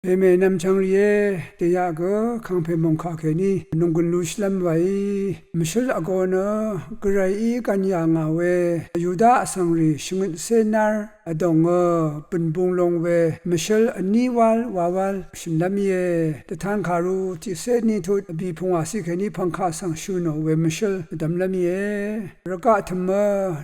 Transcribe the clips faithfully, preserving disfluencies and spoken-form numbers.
Pèmè nvmchvng rìé, dèyaq gø kàngpè mòngkà kèní nònggùn lushìlv́m wàí mvshǿl vgō nø gvrayí gv̀n yà ngà we Yuda vsvng rì shvngøtcé nár vdòngø bø̀n bung long we mvshǿl vní wál wawál shø̀nlv́m íe. Dvtan kàru tiqcé ní tut vbì pungwàciq kèní pv̀ngkaq svng shø̀ nò we mvshǿl vdvmlv́m íe. Rvgaq tø̀mø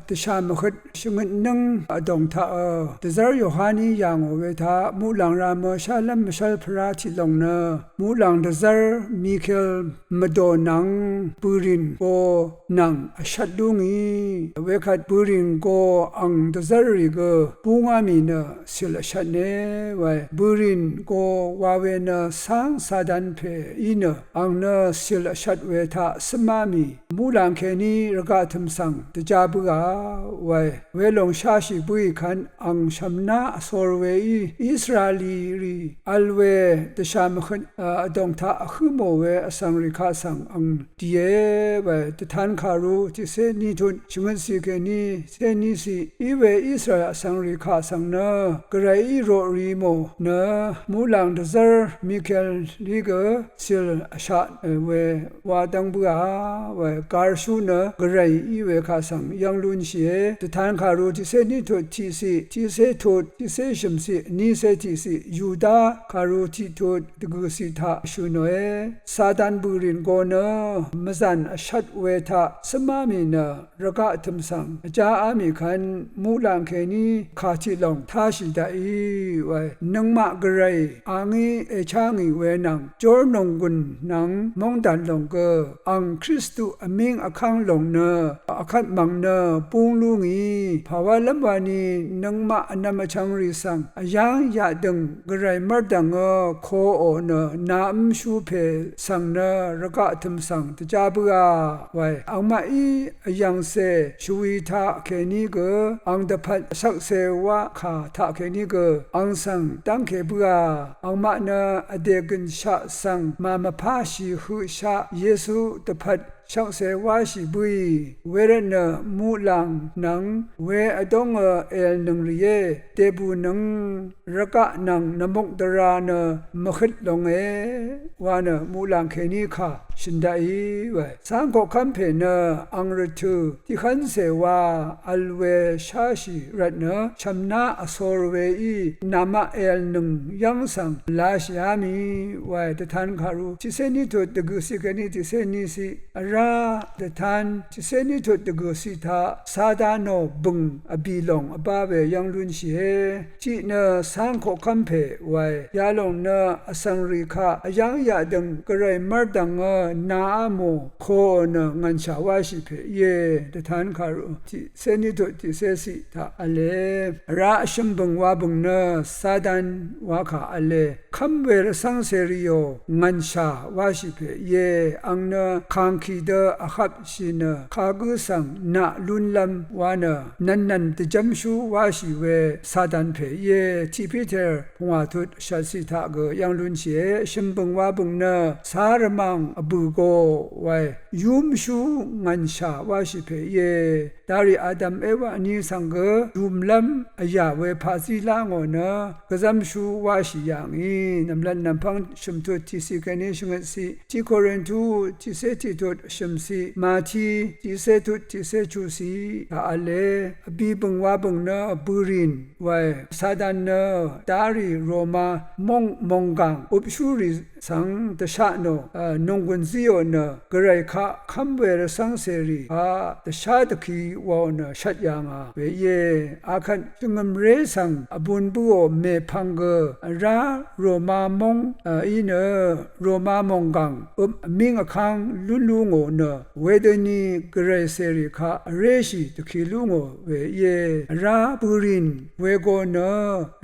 dvshà mvhøt shvngøt nǿng vdòng taqø dvzv́r Yohaní yà ngò we taq muqlàng ra mø shálv́m mvshv́l pvrá tiq lòng nø muqlàng dvzv́r Mikel mvdò nvng bø̀rìn go nvng vshvt lú ngì. Wekvt bø̀rìn go ang dvzv́rrì gø búngá mì nø cìl vshvtne wae. Bø̀rìn go wa we nø cáng Satan pè í nø ang nø cìl vshvt we taq cǿmá mì muqlàng kèní rvgaq tø̀m svng dvjá bǿà wae. Welòng sháshì bǿì kvt ang shv̀mná vsor weí Israelí rì vl we dvshà mvhøt vdòng taq vhǿ mò we vsvng rì kaq svng ang dìe wae. Dvtan kàru tiqcé ní tut shvngøtciq kèní cé níciq í we Israel vsvng rì kaq svng nø gvrayí roqrì mò nø muqlàng dvzv́r Mikelí gø cìl vshvt we wa dv́ng bǿà wae. Garshú nø gvray í we kaq svng yv́ng lúnshìe. Dvtan kàru tiqcé ní tut tiqciq, tiqcé tut tiqcé shø̀mciq, nícé tiqciq, Yuda kàru tiqtut dvgø̀ciq taq shø̀ nòe. Satan bø̀rìn go nø mvzàn vshvt we taq cǿmá mì nø rvgaq tø̀m svng vjáá mì kvt muqlàng kèní kà tiq lòng táshì daqí wae. Nøngmaq gvray a ngí èchá ngì we nvng jórnònggùn nvng móngdàn lòng gø ang Kristu vmíng vkv́ng lòng nø vkvt mv̀ng nø búng lú ngì. Pàwálv́m wani nøngmaq vnvm vchvng rì svng vyáng yaqdø̀ng gvray mv́rdv̀ngø koò nø naǿmshú pè svng nø rvgaq tø̀m svng dvjá bǿà wae. Angmaqí vyv̀ngcè shvwi taqkèní gø ang dvpvt shvkse wá kà taqkèní gø ang svng dv́ngke bǿà. Angmaq nø vdè gø̀nshaq svng màmvpáshì høqshaq Yesu dvpvt shvkse wáshì bǿì. Wervtnø muqlàng nvng we vdóngø èv̀lnøng rìé, dèbùnøng rvgaq nvng nvmuk dvra nø mvhøt longe wa nø muqlàng kèní kà shø̀n daqí wae. Cáng koqkv́m pè nø ang rvtø̀ tiqhv́ncè wa vl we sháshì rvtnø shv̀mná vsor weí namaq èv̀lnøng yv́ng svng lashìá mì wae. Dvtan kàru tiqcé ní tut dvgø̀ciq kèní tiqcé níciq vrá dvtan tiqcé ní tut dvgø̀ciq taq Satanò bø̀ng vbì lòng vbá we yv́ng lúnshìe. Tiq nø cáng koqkv́m pè wae. Yalòng nø vsvng rì kaq vyáng yaqdø̀ng gvray mv́rdv̀ngø naá mò koò nø ngv̀nshà wáshì pè íe. Dvtan kàru tiqcé ní tut tiqcé ciq taq v̄le. Vrá vshø̀m bø̀ng wa bø̀ng nø Satan wa kà v̄le. Kv́m we rvcv́ng cèrìò ngv̀nshà wáshì pè íe. Ang nø kàngkì dø vhvpshì nø kagǿ svng naq lúnlv́m wa nø nv̀nnv̀n dvjv́mshú wáshì we Satan pè íe. Tiq Piter pungwà tut shvtciq taq gø yv́ng lúnshìe. Shø̀m bø̀ng wa bø̀ng nø cá rvmàng vbø̀ go wae yúmshú ngv̀nshà wáshì pè íe. Darì Adam Ewa vní svng gø yùmlv́m vyà we paqzí lá ngò nø gvzv́mshú wáshì yà ngì. Nv̀mlat nv̀mpv́ng shø̀mtut tiqciq kèní shvngøtciq, tiq Korintu tiqcé tiqtut shø̀mciq, Mati tiqcé tut tiqcé chuqciq taq v̄le. Vbì bø̀ng wa bø̀ng nø bø̀rìn wae. Satan nø darì Roma móng mònggàng upshúrì svng dvsha nò, nònggùn zíò nø gvray kaq kv́m we rvcv́ng cèrì kaq dvshá dvki wàò nø shvt yà ngà we íe. Akvt shvngø̀mré svng vbun bǿò mèpvng gø vrá Roma móng í nø Roma mònggàng øp vmíng vkáng lún lú ngò nø wedøni gvray cèrì kaq vréshì dvki lú ngò we íe. Vrá bø̀rìn wego nø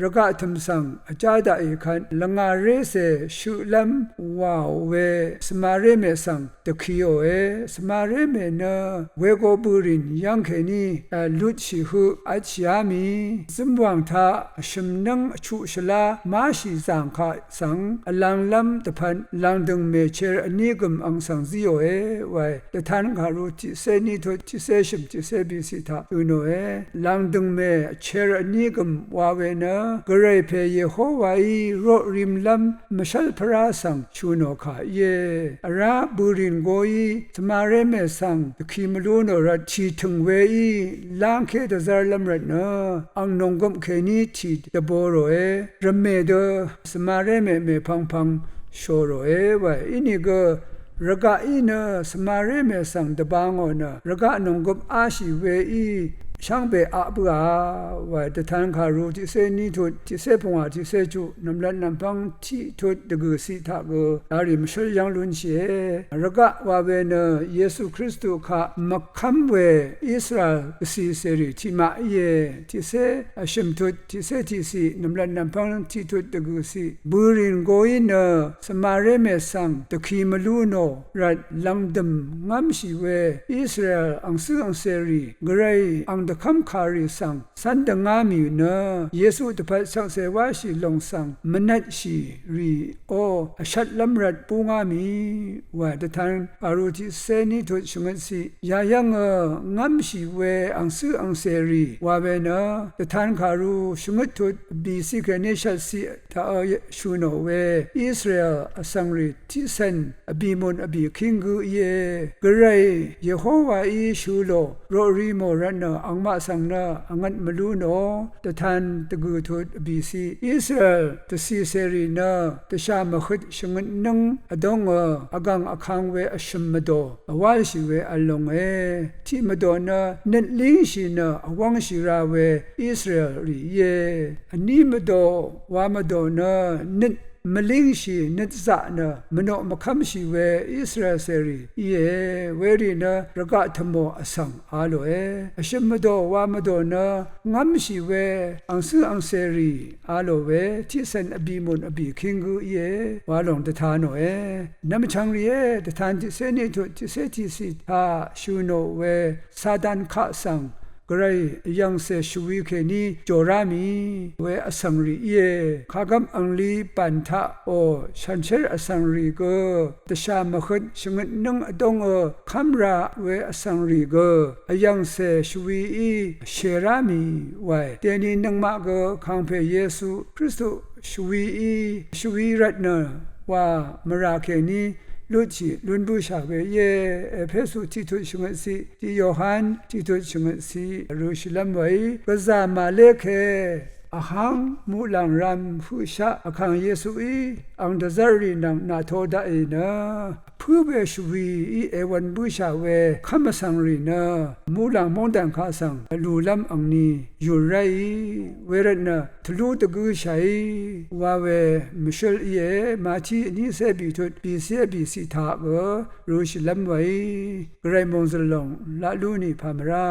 rvgaq tø̀m svng vjá daqì kvt lvngàré cè shøqlv́m wàò we svmaré mè svng dvkiòe. Svmaré mè nø wego bø̀rìn yv́ng kèní lutshì høq vtshìá mì zǿmwàng taq shø̀mnǿng vchuq shvlá máshì zàng kaq svng vlvnglv́m dvpvt lv̀ngdø̀ngmè cher vní gø̀m ang svng zíòe wae. Dvtan kàru tiqcé ní tut tiqcé shø̀m tiqcé bìciq taq ø̄nòe. Lv̀ngdø̀ngmè cher vní gø̀m wa we nø gvray pè Yehowaí roqrimlv́m mvshv́lpvrá svng shø̀nò kà íe. Vrá bø̀rìn goí svmaré mè svng dvki mvlú nò rvt tìtø̀ng weí lángké dvzv́rlv́m rvtnø ang nònggøp kèní tì dvbo ròe. Rvmè dø svmaré mè mèpvngpvng shò ròe wae. Inìgø rvgaqí nø svmaré mè svng dvba ngò nø rvgaq nònggøp áshì weí shvngbe aq bǿà wae. Dvtan kàru tiqcé ní tut tiqcé pungwà tiqcé chuq nv̀mlat nv̀mpv́ng tiq tut dvgø̀ciq taq gø darì mvshǿl yv́ng lúnshìe. Rvgaq wa we nø Yesu Kristu kaq mvkv́m we Israel gvcì cèrì tiqmaq íe. Tiqcé vshø̀m tut tiqcé tiqciq nv̀mlat nv̀mpv́ng tiq tut dvgø̀ciq bø̀rìn goí nø svmaré mè svng dvki mvlú nò rvt lv̀ngdø̀m ngv́mshì we Israel angcǿ angcèrì gvray ang dvkv́m kàrì svng cv́n dvngá mì nø Yesu dvpvt shvkse wáshì lòng svng mvnvtshì rìò vshvtlv́m rvt búngá mì wae. Dvtan kàru tiqcé ní tut shvngøtciq yayv́ngø ngv́mshì we angcǿ angcèrì wa we nø dvtan kàru shvngøt tut bìciq kèní shvtciq taqø shø̀nò we Israel vsvngrì tiqcèn vbìmùn vbìkíng gø íe. Gvray Yehowaí shø̄ lò roqri mò rvtnø angmaq svng nø vngvt mvlú nò. Dvtan dvgø̀ tut vbìciq Israel dvcì cèrì nø dvshà mvhøt shvngøtnǿng vdóngø vgv̀ng vkang we vshø̀m mvdò vwálshì we v̄l longe. Tiq mvdò nø nøt língshì nø vwv́ngshì ra we Israelrì íe. Vní mvdò wa mvdò nø nøt mvlíngshì nøt zaq nø mvnoq mvkv́mshì we Israel cèrì íe. Werì nø rvgaq tvmò vsvng a lòe. Vshø̀m mvdò wa mvdò nø ngv́mshì we angcǿ angcèrì a lò we tiqcèn vbìmùn vbìkíng gø íe wa lòng dvta nòe. Nvmchvng rìé, dvtan tiqcé ní tut tiqcé tiqciq taq shø̀nò we Satan kaq svng gvray vyv̀ngcè shvwi kèní jòrá mì we vsvngrì íe. Kagvp angli bàn taqò shànshér vsvngrì gø dvshà mvhøt shvngøtnǿng vdóngø kv́mra we vsvngrì gø vyv̀ngcè shvwií shèrá mì wae. Dèni nøngmaq gø kàngpè Yesu Kristu shvwií shvwi rvtnø wa mvrà kèní lutshì lún bǿshà we íe. Epesu tiqtut shvngøtciq, tiq Yohan tiqtut shvngøtciq rø̄shìlv́m weí gvzà màlé ke vháng muqlàng ram høqshaq vkàng Yesuí ang dvzv́rrì nvng nàto daqì nø vpǿ we shvwií èwv̄n bǿshà we kv́m vsvngrì nø muqlàng móngdàn kaq svng vlùlv́m angni yùl ráì. Wervtnø tvlú dvgǿshàí wa we mvshǿl íe. Mati vnícé bìtut bìcé bìciq taq gø rø̄shìlv́m weí gvray mòngzø̀l lòng laq lú nì pàmvrá.